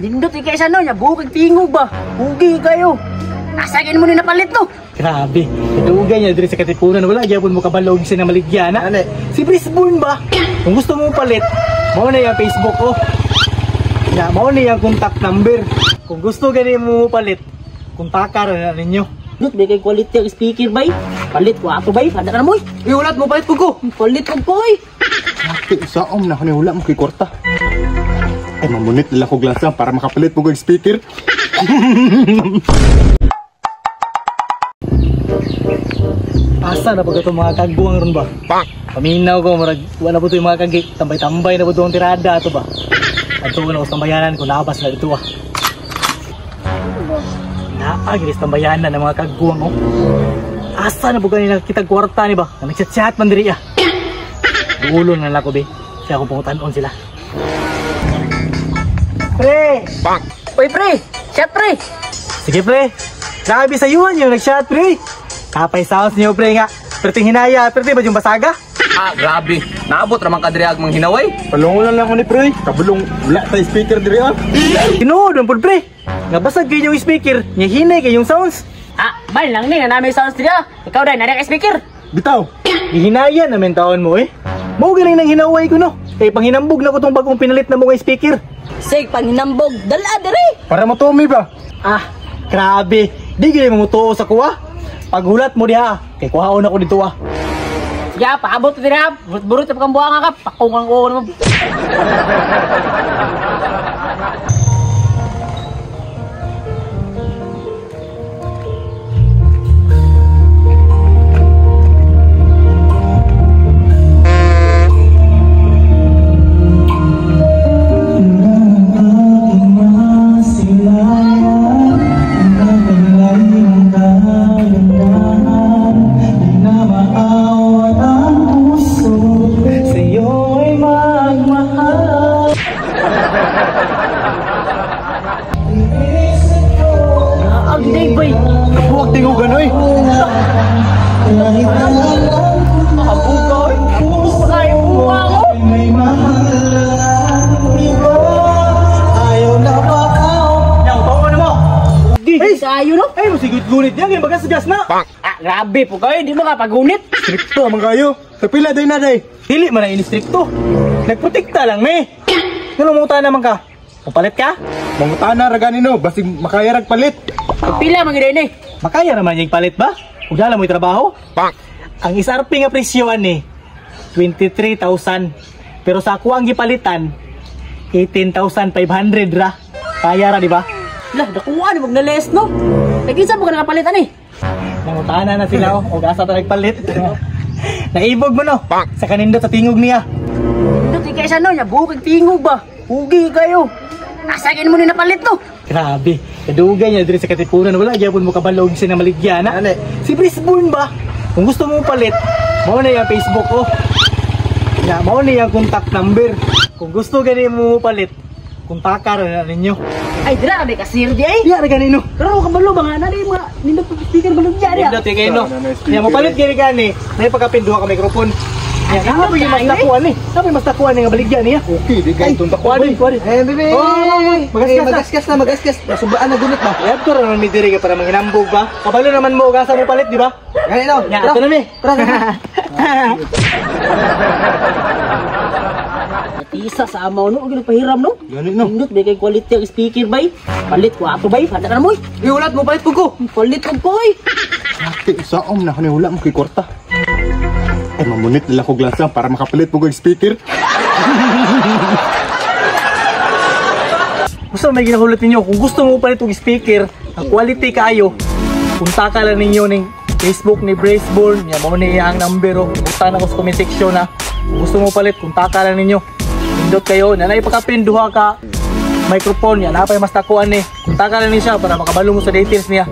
Nindot kay isa no, nya bukig tingog ba. Ugi kayo. Asa gani mo ni napalit no? Grabe, kadugay niya diri sa Katipunan, wala gyapon mo kabalog sa namaligya na. Si Brisbane ba? Kung gusto mo palit, mao na yung Facebook ko. Ya, mao na yung contact number. Kung gusto gani mo palit, kontaka ra na ninyo. Nindot may kay quality ang speaker bay. Palit ko ato bay, handa ka na moy. Iulat mo palit ko ko. Palit ko koy. Ate, usaom na ko ni wala mo kay kwarta. Ay, mamunit nila ko glasa para makapalit mo kog speaker. Asa na pag itong mga kagbuang ron ba? Paminaw ko, murag, wala po ito yung mga kagi. Tambay-tambay na po itong tirada ato ba? Ato ko na ko sa tambayanan kung labas na dito ah. Napagilis tambayanan ng mga kagbuang oh. Asa na po ganyan nakikita kwarta ni ba? Na nagchat-chat man diri ah. Dulo na lang ko be. Siya akong pangutanon sila. Pre! Oy pre, shot pre. Sige pre. Grabe sa yuan yung nag-shot pre. Kapay sounds niyo pre nga. Perting hinaya, perti ba yung basaga? Ah, grabe. Naabot raman kadriag mang hinaway. Palungo lang ako ni pre. Kabulong wala tay speaker diri ah. Tinuod man pud pre. Nga basag kayo yung speaker, nya hinay kay yung sounds. Ah, bal lang ni nga nami sounds diri ah. Ikaw dai nari ka speaker. Bitaw. Gihinaya na men taon mo eh. Mao ganing nang hinaway ko no. Kay panghinambog na ko tong bagong pinalit na mo nga speaker. Sig panghinambog, dala diri. Para matomi ba? Ah, grabe. Di gyud mo mutuo sa kuha. Paghulat mo diha, kay kuhaon ako dito ah. Ya, paabot diri ah. Burut-burut pa kang buanga ka. Pakong ang ulo mo. Ay, musigut-gunit niya, kaya magasgas na. Ah, grabe po kayo, di mo ka pagunit. Strikto man kayo. Sa pila day na day. Dili man na ini-strikto. Nagprotekta lang, me. Nalumuta naman ka. Papalit ka? Mangutana ra gani no, basig makaya rag palit. Pila man gid ni. Makaya ra man yung palit ba? Ug dala mo'y trabaho? Ang SRP nga presyo ani 23,000. Pero sa ako ang gipalitan 18,500 ra. Kaya ra di ba? Lah, dakuha ni wag na less no. Nag-isa mo ka nakapalit ani. Nangutana na sila oh, og asa ta nagpalit. Naibog mo no. Sa kanindot sa tingog niya. Nindot kay isa no, nya bukig tingog ba. Ugi kayo. Asa gani mo ni napalit no? Grabe, kadugay niya diri sa Katipunan, wala gyapon mo kabalog sa namaligya na. Si Brisbane ba? Kung gusto mo palit, mao na yung Facebook ko. Ya, mao na yung contact number. Kung gusto gani mo palit, kontaka ra na ninyo. Ay, dira kami kasir di ay. Diya ra gani no. Pero kabalo ba nga na di mga nindot speaker balog diya. Nindot kay no. Nya mo palit gani gani, nay pagkapin duha ka microphone. Ya, na pa mas takuan ni. Sabi mas takuan ni nga baligya niya. Okay, di kay itong takuan. Kuan. Eh, bebe. Oh, magasgas na. Magasgas na, magasgas. Nasubraan na gunit ba? Yab ko ra mi diri ka para manghinambog ba? Kabalo naman mo og asa mo palit, di ba? Gani no. Nya, ato na mi. Tara. Tisa sa amaw no, og pahiram no. Gani no. Nindot may kay quality ang speaker bay. Palit ko ato bay, handa ka na moy. Iulat mo palit ko. Palit ko koy. Ate, usaom na ko ni wala mo kay kwarta. Ay, mamunit nila ko glasa para makapalit mo kog speaker. Gusto may ginahulat ninyo, kung gusto mo palit og speaker, ang quality kaayo, kontaka lang ninyo ning Facebook ni Brisbane, nya mao ni ang number oh. Punta na ko sa comment section na. Kung gusto mo palit, kontaka lang ninyo. Nindot kayo, nanay pagkapin duha ka microphone niya, napay mas takuan ni. Kontaka lang ni siya para makabalo mo sa details niya.